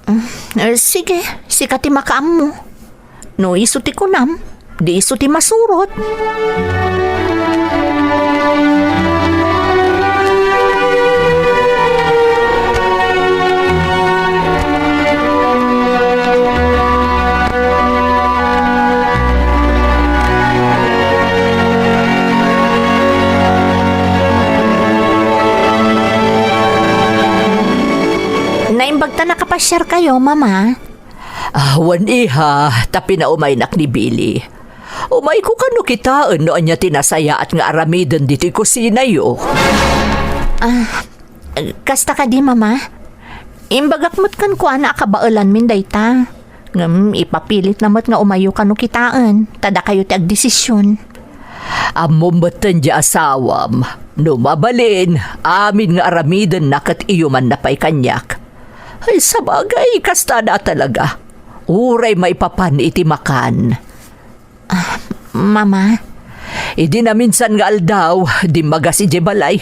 Mm, eh, sige, sika ti makaammo. No isu ti kunam, di isu ti masurot. Naimbag ta nakapasiarkayo, Mama. Ah, wen, iha, ta pinaumaynak ni Billy. Umayko kano kitaen no ania ti nasayaat nga aramiden ditoy kusinayo. Ah, kasta kadi, Mama? Imbagak met kenkuana a kabaelanmin dayta. Ngem ipapilitna met nga umayyo kano kitaen, ta dakayo ti agdesision. Ammom metten ti asawam, no mabalin, amin nga aramidenna ket iyumanna pay kaniak. Ay, sabagay, kasta na talaga. Uray maipapan iti makan. Ah, Mama. Idi naminsan nga aldaw, dimmagas idiay balay.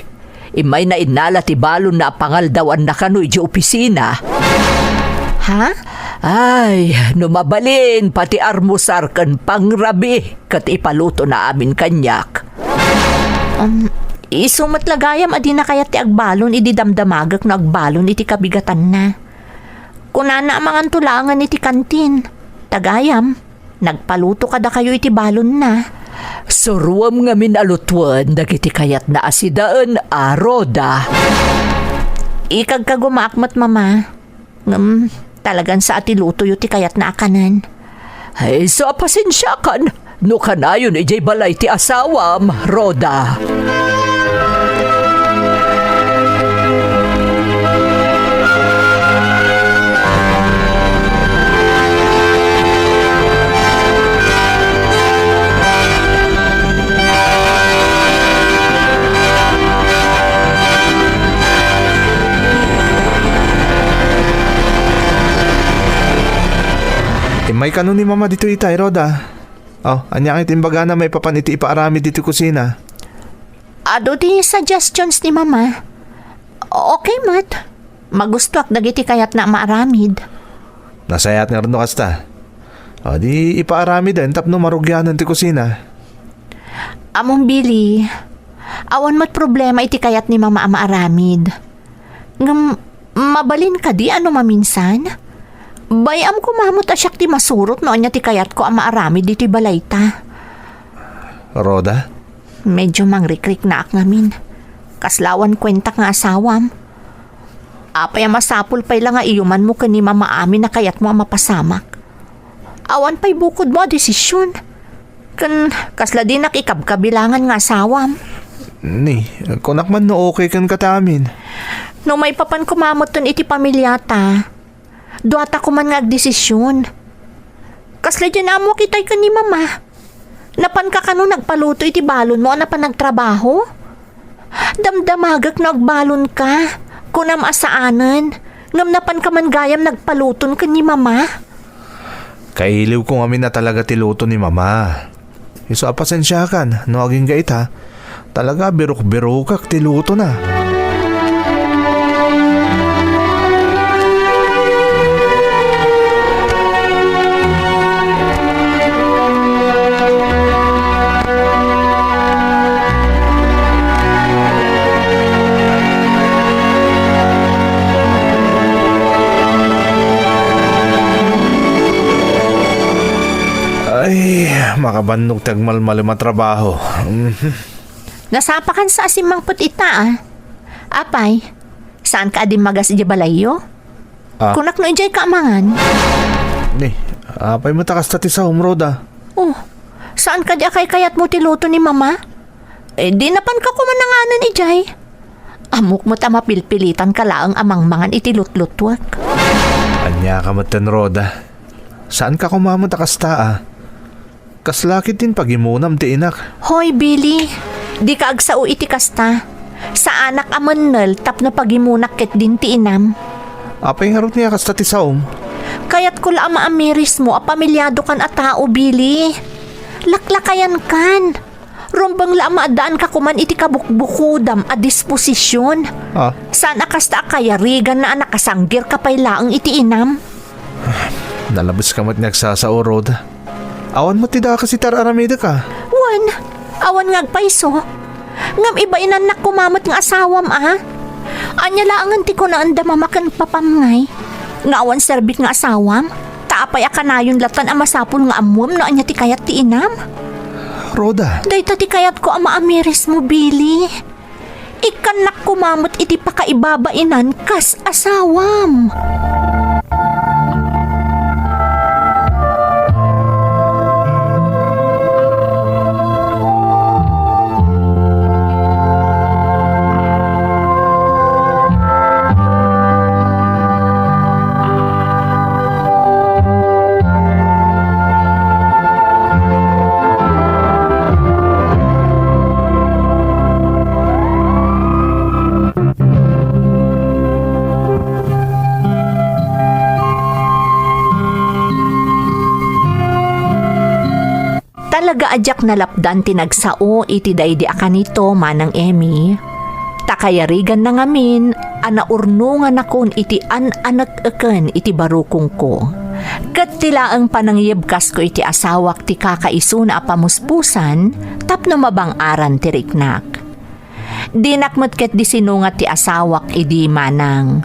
Immayna innala ti balonna a pangaldawanna kano idiay opisina. Ha? Ay, no mabalin, pati armusar ken pangrabi ket ipalutona amin kaniak. Um, isu met la gayam a dina kayat ti agbalon idi damdamagek no agbalon iti kabigatanna. Kunana a manganto laengen iti kantin. Ta gayam, nagpaluto kadakayo iti balonna. Suroem ngamin a lutuen dagiti kayatna a sidaen a, Rhoda. Ikagkagumaak met, Mama. Ngem, talagan sa a ti lutoyo ti kayatna a kanen. Ay, sa pasensiakan, no kanayon idiay balay ti asawam, Rhoda. Immay kano ni Mama ditoy itay, Rhoda. Oh, ania nga iti imbagana maipapan iti ipaaramid ditoy kusina? Adu ti suggestions ni Mama. Okay met. Magustuak dagiti kayatna a maaramid. Nasayaat ngarud no kasta. O, di ipaaramiden tapno marugianen ti kusina. Ammom, Billy, awan met problema iti kayat ni Mama a maaramid. Ngem, mabalin kadi a no maminsan? Bay-am koma met a siak ti masurot no ania ti kayatko a maaramid ditoy balayta. Rhoda? Medyo mangrikriknaak ngamin. Kasla awan kuentak nga asawam. Apay a masapul pay la nga iyumanmo ken ni Mama amin a kayatmo a mapasamak? Awan pay bukodmo a desisyon. Ken kasla dinak ikabkabilangan nga asawam. Ni, kunak man no okay kenka ti amin. No maipapan koma metten iti pamiliata, duata koman nga agdesisyon. Kasla diay ammoak itay ken ni Mama. Napanka kano nagpaluto iti balonmo a napan nagtrabaho? Damdamagek no agbalonka. Kunam a saanen, ngem napanka man gayam nagpaluton ken ni Mama. Kailiwko ngamin a talaga ti luto ni Mama. Isu a pasensiakan no agingga ita, talaga birukbirukak ti lutona. Ay, makabannog ti agmalmalem a trabaho. Mhm. Nasapakan sa a simmangpet ita, ah. Apay, saanka a dimmagas idiay balayyo? Ah. Kunak no idiayka a mangan. Ni, apay met a kasta ti saom, Rhoda? Oh, saan kadi a kaykayatmo ti luto ni Mama? Eh, di napanka koma nanganen idiay. Ammok met a mapilpilitanka laeng a mangmangan iti lutlutuek. Ania ka metten, Rhoda? Saanka koma met a kasta, ah? Kasla ketdin pagimonam ti inak. Hoy, Billy, dika agsao iti kasta. Saanak a mennel tapno pagimunak ketdin ti inam. Apay ngarud nga kasta ti saom? Kayatko la a maamirismo a pamiliadokan a tao, Billy. Laklakayankan. Rumbeng la a maaddaanka koman iti kabukbukodam a disposision. Ah. Saan a kasta a kayariganna a nakasanggirka pay laeng iti inam? Nalabeska met nga agsasao, Rhoda. Awan met ti dakes iti ar-aramidek, ah. Wen, awan nga agpayso. Ngem ibainannak koma met nga asawam, ah. Ania laengen ti kunaenda mama ken papam ngay? Nga awan serbik nga asawam? Ta apay a kanayon latan a masapul nga ammuem no ania ti kayat ti inam? Rhoda. Dayta ti kayatko a maamirismo, Billy. Ikkannak koma met iti pakaibabainan kas asawam. Talaga a diak nalapdan ti nagsao iti daydi a kanito, Manang Emmy. Ta kayariganna ngamin a naurnonganakon iti an-anekeken iti barukongko. Ket ti laeng panangyebkasko iti asawak ti kakaisuna a pamuspusan tapno mabang-aran ti riknak. Dinak met ketdi sinungat ti asawak idi manang,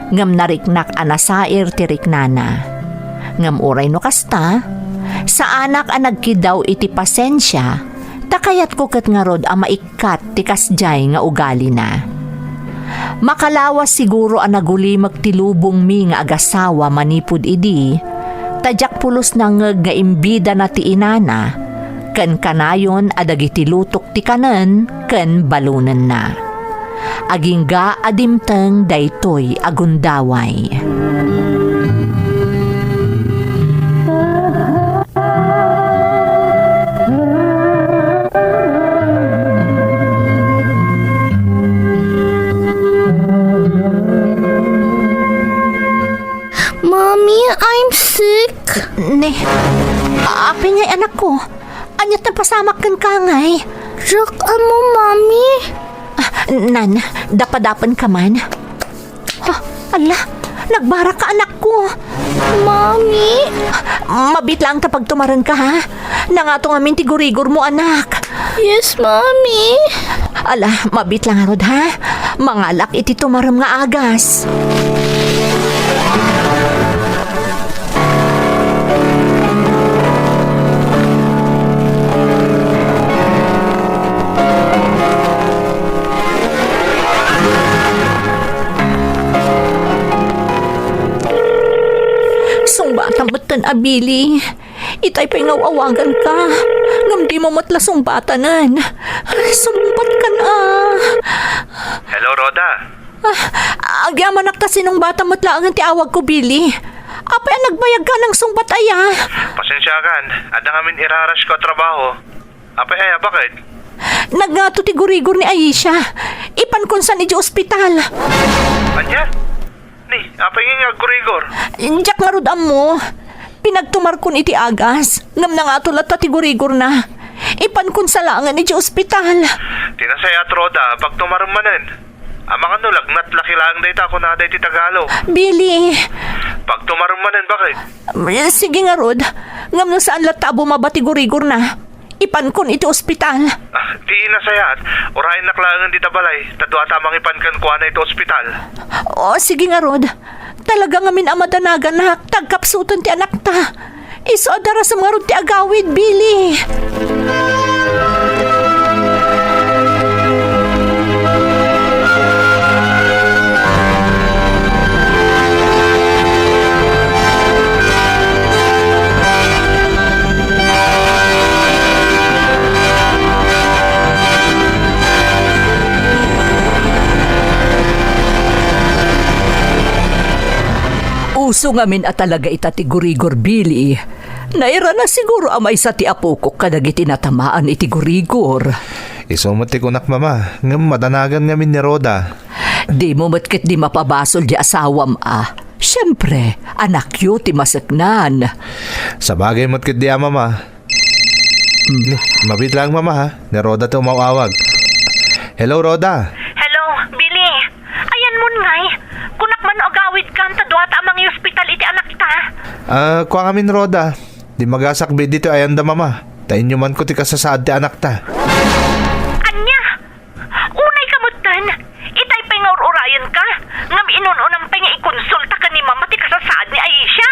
ngem nariknak a nasair ti riknana. Ngem uray no kasta, saanak a nagkiddaw iti pasensia, ta kayatko ket ngarud a maikkat ti kasdiay nga ugalina. Makalawas siguro a nagulimek ti lubongmi nga agasawa manipud idi, ta diak pulos nangngeg nga imbidana ti inana, ken kanayon a dagiti lutok ti kanen ken balonenna. Agingga a dimteng daytoy a gundaway. Mommy, I'm sick. Ne, apay ngay, anakko? Ania't napasamak kenka ngay? Diak ammo, Mommy. Ah, nan, dapadapenka man. Ah, ala, nagbarakka, anakko. Mommy? Mabiit laeng ta pagtumarenka, ha? Nangato ngamin ti gurigormo, anak. Yes, Mommy. Ala, mabiit lang ngarud, ha? Mangalak iti tumarem nga agas. Sungbatam metten a, Billy. Itay pay nga aw-awaganka. Ngem dimo met la sungbatanen. Sumungbatkan a. Hello, Rhoda. Ah, agyamanak ta sinungbatam met laengen ti awagko, Billy. Apay a nagbayagka a nangsungbat aya? Pasensiakan, adda ngamin irarasko a trabaho. Apay aya, baket? Nagngato ti gurigor ni Aisha. Ipankon san idiay ospital. Ania? Ni, apay nga aggurigor? Diak ngarud ammo. Pinagtumarkon iti agas, ngem nangato latta ti gurigorna. Ipankon sa laengen idiay ospital. Ti nasayaat, Rhoda, pagtumarem manen. Amangan no lagnat la laeng dayta, kunada iti Tagalog. Billy. Pagtumarem manen, baket? Sige ngarud, ngem no saan latta a bumaba ti gurigorna, ipankon iti ospital. Ah, ti nasayaat, urayennak laengen dita balay, ta duata a mangipan kenkuana iti ospital. O, sige ngarud. Talaga ngamin a madanaganak, ta agkapsuten ti anakta. Isu a darasem ngarud ti agawid, Billy. Uso ngamin a talaga ita ti gurigor, Billy. Nairana siguro a maysa ti apokok kadagiti natamaan iti gurigor. Isu met ti kunak, Mama, ngem madanagan ngamin ni Rhoda. Dimo met ketdi mapabasol ti asawam a. Siempre, anakyo ti maseknan. Sabagay met ketdi a, Mama. Hmm. Ni, mabiit laeng, Mama, ha? Ni Rhoda ti umaw-awag. Hello, Rhoda. Hello, Billy. Ayanmon ngay. Kunak man no agawidkan ta duata a mangi-ospital iti anakta. Ah, kua ngamin, Rhoda. Dimmagasakbi ditoy ayanda, Mama. Ta inyumanko ti kasasaad ti anakta. Ania? Unayka metten, itay pay nga ur-urayenka, ngem inun-unam pay nga ikonsulta ken ni Mama ti kasasaad ni Aisha.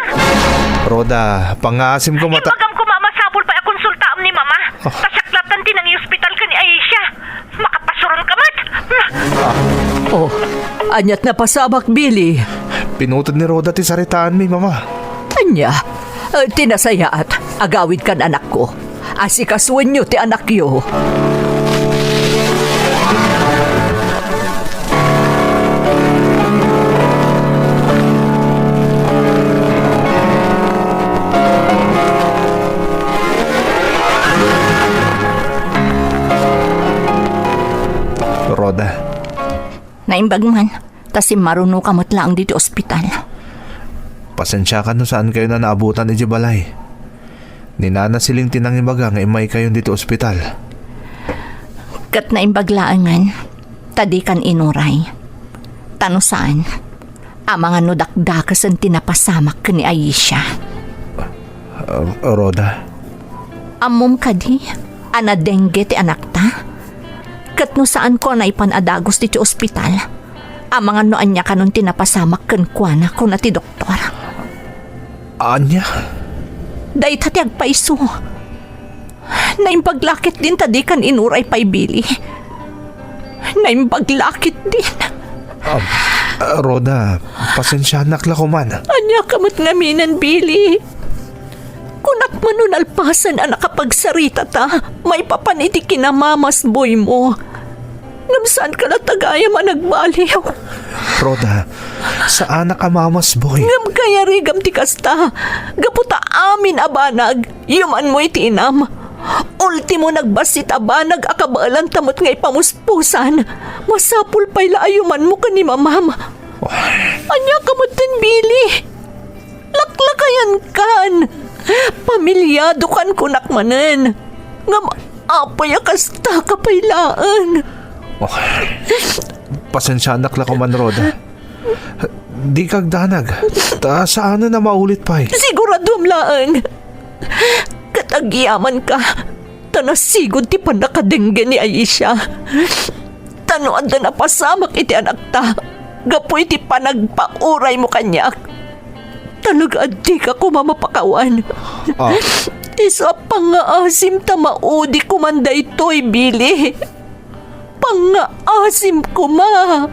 Rhoda, pangngaasimko mata- Imbagam koma a masapul pay a konsultaam ni Mama. Oh. Ta siak latta ti nangi-ospital ken ni Aisha. Makapasuronka met. Oh, ania't napasamak, Billy? Pinuted ni Rhoda ti saritaanmi, Mama. Ania? Eh, ti nasayaat, agawidkan, anakko. Asikasuenyo ti anakyo. Rhoda. Naimbag man, ta simmarunoka met laeng ditoy ospital. Pasensiakan no saankayon a naabutan idiay balay. Ni Nana Siling ti nangibaga nga immaykayon ditoy ospital. Ket naimbag laengen, ta dikan inuray. Ta no saan, Amangan no dakdakesen ti napasamak ken ni Aisha. Ah, Rhoda. Ammom kadi a nadengue ti anakta? Ket no saanko a naipan a dagus ditoy ospital, amangan no ania kanon ti napasamak kenkuana, kuna ti doktor. Ania? Dayta ti agpayso. Naimbag la ketdin ta dikan inuray pay, Billy. Naimbag la ketdin. Ah, ah, Rhoda, pasensianak la koman. Ania ka met ngaminen, Billy? Kunak man no nalpasen a nakapagsaritata maipapan iti kinamamasboymo. Ngem saanka latta gayam a nagbaliw. Rhoda, saanak a mamasboy. Ngem kayarigam ti kasta, gapu ta amin a banag, yumanmo iti inam. Ultimo, nagbassit a banag a kabaelanta met nga ipamuspusan. Masapul pay la a yumanmo ken ni mamam. Ania ka metten, Billy? Laklakayankan! Pamiliadokan, kunak manen. Ngem apay a kasta ka pay laeng? Oh, pasensianak la koman, Rhoda. Dika agdanag. Ta saanen a maulit pay. Siguraduam laeng. Ket agyamanka. Ta nasigud ti pannakadengue ni Aisha. Ta no adda napasamak iti anakta gapu iti panagpauraymo kaniak, talaga a dika koma mapakawan. Ah. Isu a pangngaasim ta maudi koman daytoy, Billy. Pangngaasim koma.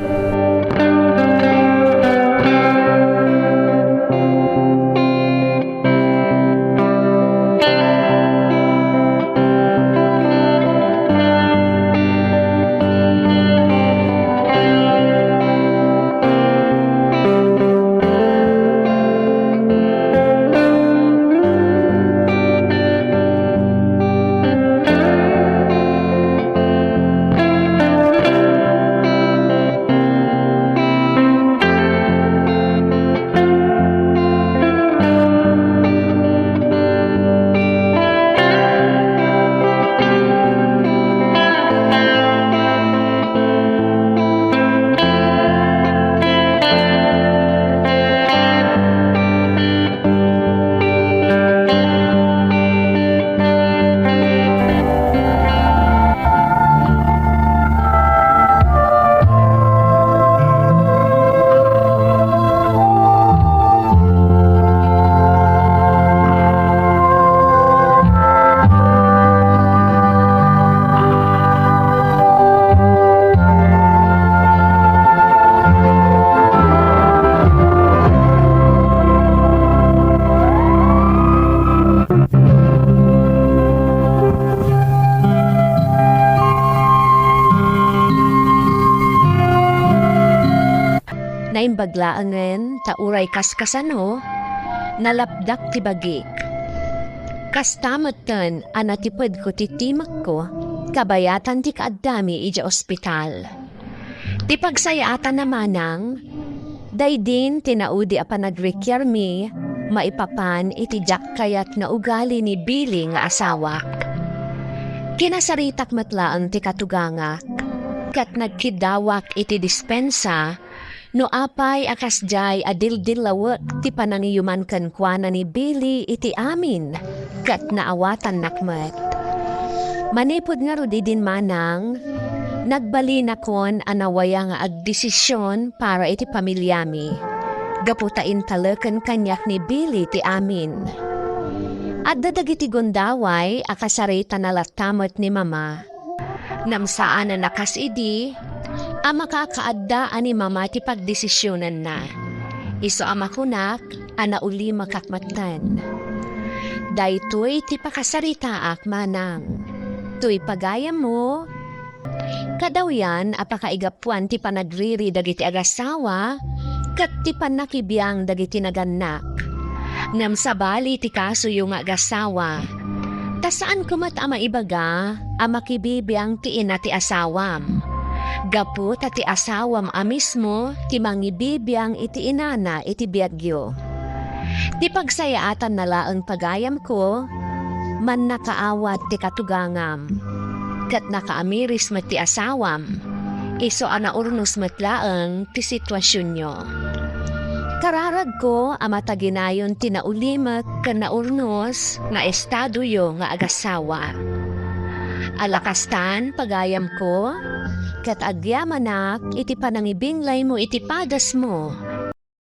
Naimbag laengen ta uray kaskasano, nalapdak ti bagik. Kasta metten a natipedko ti timekko, kabayatan ti kaaddami idiay ospital. Ti pagsayaatan a manang, daydin ti naudi a panagrikiarmi maipapan iti diak kayat nga ugali ni Billy nga asawak. Kinasaritak met laeng ti katugangak, ket nagkiddawak iti dispensa no apay a kasdiay a dildillawek ti panangiyuman kenkuana ni Billy iti amin ket naawatannak met. Manipud ngarud idin manang, nagbalinakon a nawaya nga agdesision para iti pamiliami, gapu ta intaleken kaniak ni Billy ti amin. Adda dagiti gundaway a kasaritana latta met ni Mama. Ngem saanen a kas idi a makakaadda a ni Mama ti pagdesisionenna. Isu a makunak a naulimakak metten. Daytoy ti pakasaritaak, manang. Toy pagayammo, kadawyan a pakaigapuan ti panagriri dagiti agasawa ket ti pannakibiang dagiti nagannak. Ngem sabali ti kasoyo nga agasawa, ta saanko met a maibaga a makibibiang ti ina ti asawam, gapu ta ti asawam a mismo ti mangibibiang iti inana iti biagyo. Ti pagsayaatanna laeng pagayamko, mannakaawat ti katugangam, ket nakaamiris met ti asawam, isu a naurnos met laeng ti situasionyo. Kararagko a mataginayon ti naulimek ken naurnos nga estadoyo nga agasawa. Alakastan, pagayamko, ket agyamanak iti panangibinglaymo iti padasmo.